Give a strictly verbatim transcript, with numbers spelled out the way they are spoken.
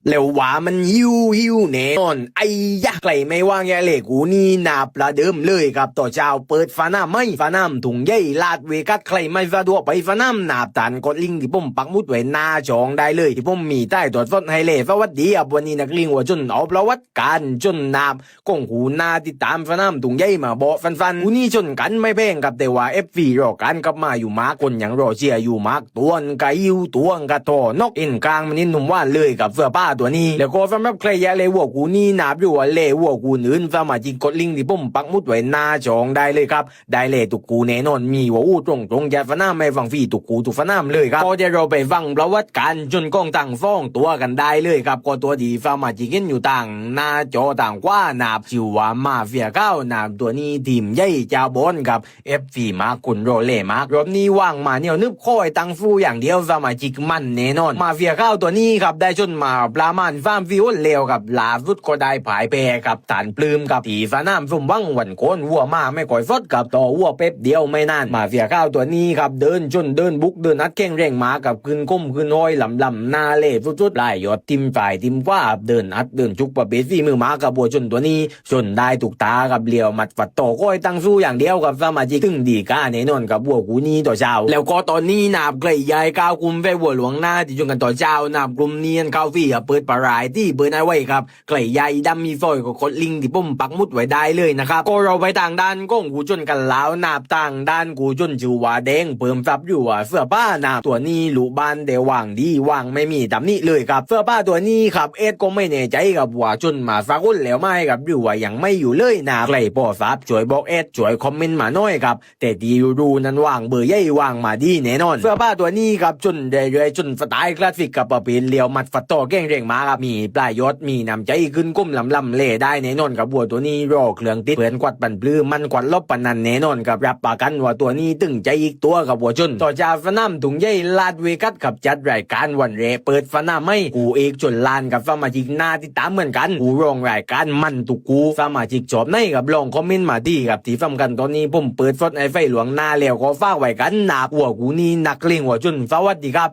แล้วว่ามันหิวหิวแน่นอน ไอ้ยะ ใครไม่ว่างยะเลขคู่นี้หนาบประเดิมเลยครับ ต่อเช้าเปิดฟ้าน้ำไหม ฟ้าน้ำทุ่งใหญ่ลาดเวกัส ใครไม่สะดวกไปฟ้าน้ำหนาบ ต้านกดลิงก์ที่ผมปักหมุดไว้หน้าช่องได้เลย ที่ผมมีถ่ายทอดสดให้เลย สวัสดีครับ วันนี้นักเลงวัวชนเอาประวัติการชนหนาบ ของคู่หน้าติดตามฟ้าน้ำทุ่งใหญ่มาบอกฟันๆ คู่นี้ชนกันไม่แพงครับ แต่ว่าเอฟซีรอการกลับมาอยู่มาก คนยังรอเชียร์อยู่มาก ตัวอันกะหิว ตัวอันกะถ่อนอก เอ็นกลางมันนี่หนุ่มหวานเลยครับ เสื้อผ้าตัวนี้ แล้วก็สำหรับใครอยากเลวัวคู่นี้หนาบ หรือว่าเลวัวคู่อื่น สามารถจิกกดลิงก์ที่ผมปักหมุดไว้หน้าช่องได้เลยครับ ได้เลทุกคู่แน่นอน มีวัวอู้ตรงๆจากฟ้าน้ำให้ฟังฟรีทุกคู่ทุกฟ้าน้ำเลยครับ ก็เดี๋ยวเราไปฟังประวัติการชนของตังสองตัวกันได้เลยครับ ก็ตัวที่สามารถจิกเห็นอยู่ตังหน้าจอตังขวาหนาบ ชื่อว่ามาเฟียขาวหนาบ ตัวนี้ทีมใหญ่จาวบอนครับ เอฟซีมาก คนรอเลมาก รอบนี้วางมาเหนียวนึบ คอยตังสู้อย่างเดียว สามารถจิกมันแน่นอน มาเฟียขาวตัวนี้ครับ ได้ชนมาประมาณสามสี่หนแล้วครับ ล่าสุดก็ได้พ่ายแพ้ครับ ต้านปลื้มครับ ที่สนามสมหวังวันโกน วัวมาไม่ค่อยสดครับ ต่อวัวแป๊บเดียวไม่นาน มาเฟียขาวตัวนี้ครับ เดินชน เดินบุก เดินอัด แข็งแรงมากครับ ขึ้นก้มขึ้นห้อย ลำๆ หน้าเลสุดๆ ปลายยอดทิ่มซ้ายทิ่มขวาครับ เดินอัด เดินจุกประเภทฝีมือมากครับ วัวชนตัวนี้ ชนได้ทุกตาครับ เลี้ยวหมัดฟัดต่อ คอยตังสู้อย่างเดียวครับ สามารถจิกตึงดีกาแน่นอนครับ วัวคู่นี้ต่อเช้า แล้วก็ตอนนี้หนาบใครอยากก้าวกลุ่มไปวัวหลวงหน้าที่ชนกันต่อเช้า หนาบกลุ่มนี้อันเข้าฟรีครับ เปิดปลายที่เปิดให้ไว้ครับ ใครอยากดำมีสร้อยก็กดลิงก์ที่ผมปักหมุดไว้ได้เลยนะครับ ก็เราไปตังด้านของคู่ชนกันแล้วหนาบ ตังด้านคู่ชนชื่อว่าแดงเพิ่มทรัพย์ หรือว่าเสื้อผ้าหนาบ ตัวนี้ลูกบ้านแต่วางดี วางไม่มีตำหนิเลยครับ เสื้อผ้าตัวนี้ครับ เอสก็ไม่แน่ใจครับว่าชนมาสักหนแล้วไหมครับ หรือว่ายังไม่อยู่เลยหนาบ ใครพอทราบช่วยบอกเอส ช่วยคอมเมนต์มาหน่อยครับ แต่ที่รู้ๆนั้นวางเบอร์ใหญ่ วางมาดีแน่นอน เสื้อผ้าตัวนี้ครับ ชนเรื่อยๆ ชนสไตล์คลาสสิกครับ ประเภทเลี้ยวหมัดฟัดต่อ แข็งแรงมากครับ มีปลายยอด มีน้ำใจ ขึ้นก้มลำๆ เลได้แน่นอนครับ วัวตัวนี้รอเครื่องติด เพื่อนควัดปันปลื้ม มันควัดลบปานนั้นแน่นอนครับ รับประกันว่าตัวนี้ตึงใจอีกตัวครับ วัวชน ต่อจากสนามทุ่งใหญ่ลาดเวกัสครับ จัดรายการวันแรกเปิดสนามไหม คู่เอกชนล้านครับ สามารถจิกหน้าติดตามเหมือนกัน คู่รองรายการมันทุกคู่ สามารถจิกชอบไหนครับ ลองคอมเมนต์มาดีครับ ที่สำคัญตอนนี้ผมเปิดสดให้ไฟหลวงหน้าแล้ว ก็ฝากไว้กันหนาบ วัวคู่นี้นักเลงวัวชน สวัสดีครับ